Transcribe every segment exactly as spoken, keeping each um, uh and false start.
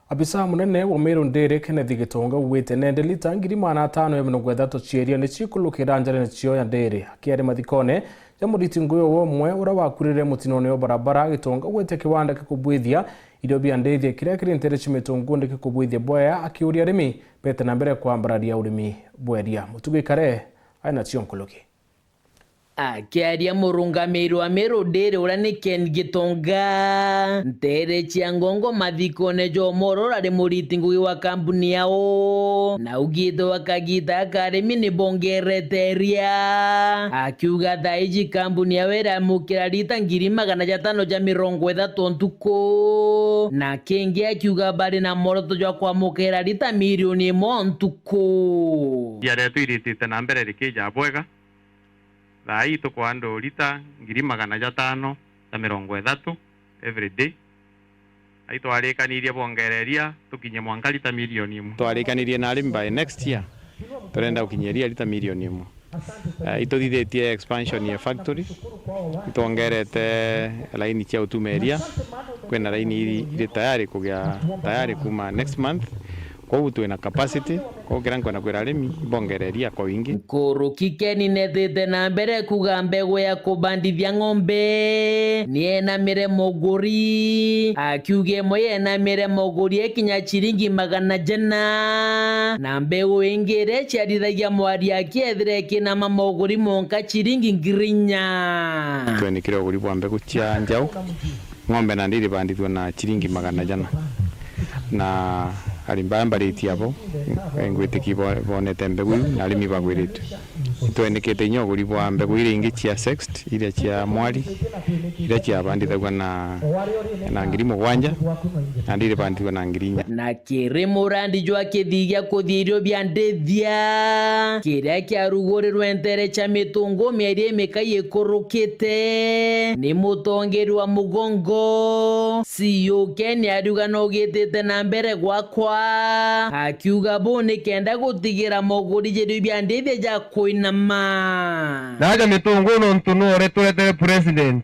Abisa munene wa Meru Ndiri, Kenneth Gitonga, augite nende lita ngiri magana atano ya mirongo ithatu cia iria ni cikulukira njarene cio ya Ndiri. Akiaria mathikone ja muriti ngugi o umwe uria wakurire mutinone o barabara, Gitonga augite kiwanda gikubwithia irio bia ndithia kiria kiri ntere cia Mitungu ni gikubwithia bwea, akiuria arimi bete na mbere kwambararia urimi bwa iria. Mutugi Kare aina cio nkuluki. Akiaria murungamiri wa Meru Ndiri uria ni Ken Gitonga, ntere cia Ngongo mathikone ja Omoro uria ari muriti ngugi wa kambuni yao, na augite gwa kagita aka arimi ni bongerete iria, akiuga thaa iji kambuni yao iramukira rita ngiri magana jatano ja mirongo ithatu o ntuku, na kingi akiuga bari na mworoto jwa kwamukira rita milioni imwe o ntuku. Biara yetu iritite na mbere rikija bwega. Thaa ii tukwaa andu rita ngiri magana jatano ja mirongo ithatu every day. Na itwarikanirie bongereria tukinye mwanka rita milioni imwe. Twarikanirie na arimi by next year, turenda gukinyeria rita milioni imwe. Eh, ituthithitie expansion ya factory, itwongerete laini cia utumeria, kwina laini iri, iri tayari kugia, tayari kuma next month. Kwou twina capacity, kwou kiria nkwenda kwira arimi, ibongereria kwa wingi. Nkuruki Ken netite na mbere kuga mbegu ya kubandithia ng'ombe ni yenamire muguri, akiuga imwe yenamire muguri ikinya ciringi magana jana, na mbegu ingi iria iciarithagia mwari akiethira ikinama muguri monka ciringi ngiri inya. Twenikire uguri bwa mbegu cia njau. Ng'ombe nandi iribandithua na ciringi magana jana. Na arimi baa mbaritie abo, ngwitikia bo-, bonete mbegu iu, na arimi bagwiritue. Itwenikite inya uguri bwa mbegu iria ingi cia sexed, iria cia mwari, iria ciabandithagua na, na ngiri mugwanja, nandi iribandithua na ngiri inya. Na kiri murandi jwa kithii gia kuthia irio bia ndithia, kiria kiarugurirwe ntere cia Mitungu mieri imikai ikurukite, ni mutongeri wa mugongo, C E O Ken ariuga no gitite na mbere gwakwa, akiuga buu ni kenda gutigira moguri ja irio bia ndithia ja kwinama. Na aja Mitungu nontu nore turetere president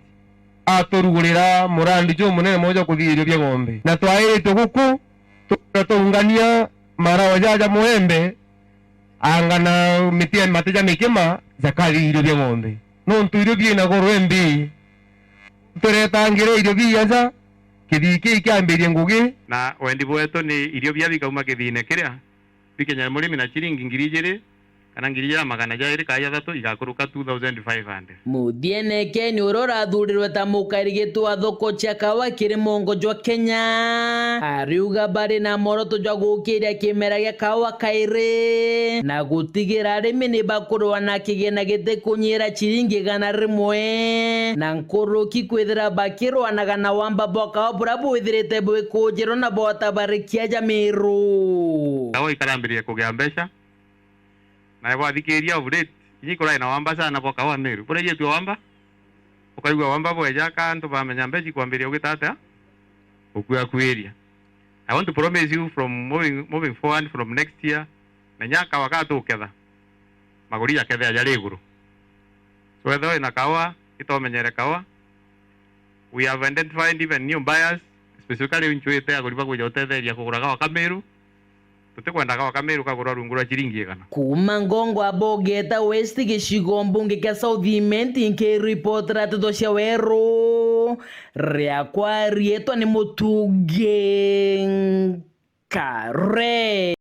aturugurira murandi jumunene mono jwa kuthia irio bia ng'ombe. Na twairitwe guku, tukwenda twaungania marawa jaja muembe, anga na miti ya mate ja mikima jakathia irio bia ng'ombe. Nontu irio biina goro imbi, turetangire irio biaja, kithii kii kiambirie ngugi. Na wendi bwetu ni irio bia bikauma kithiine kiria, bikinya murimi na ciringi ngiri ijiri kana ngiri ijiri na magana jairi kana jathatu igakuruka two thousand five hundred. Muthiene Ken uria urathurirwe ta mukarigiti wa thoko cia kawa kiri mongo jwa Kenya, ariuga bari na mworoto jwa gukiria kimera gia kawa kairi na gutigira arimi ni bakurwa na kigina gitikunyira ciringi igana rimwe, na nkuruki kwithira bakirwanaga na wamba bwa kawa buria bwithirite bwikujirwa na bwota bari kia ja Meru. Kawa ikarambirie kugia mbeca, na bwathikiria of late, inya ikurai na wamba sana bwa kawa Meru. Buria ietue wamba, ukaigua wamba bweja ka antu bamenya mbeca ikwambiria ugita atia? Ukuakuiria. I want to promise you from moving, moving forward from next year, menya kawa ka tuketha, maguri jakethea jari iguru. So wethira wina kawa, itomenyere kawa, we have identified even new buyers, specifically riu nchuite aguri bakwija gutetheria kugura kawa ka Meru. Tutikwenda kawa ka Meru kagurwa rungu rwa ciringi igana. Kuuma Ngongo Abogeta West, gicigo mbunge kia South Imenti, nkiripotera nteto cia weru, riakwa riitwa ni Mutungi Kare.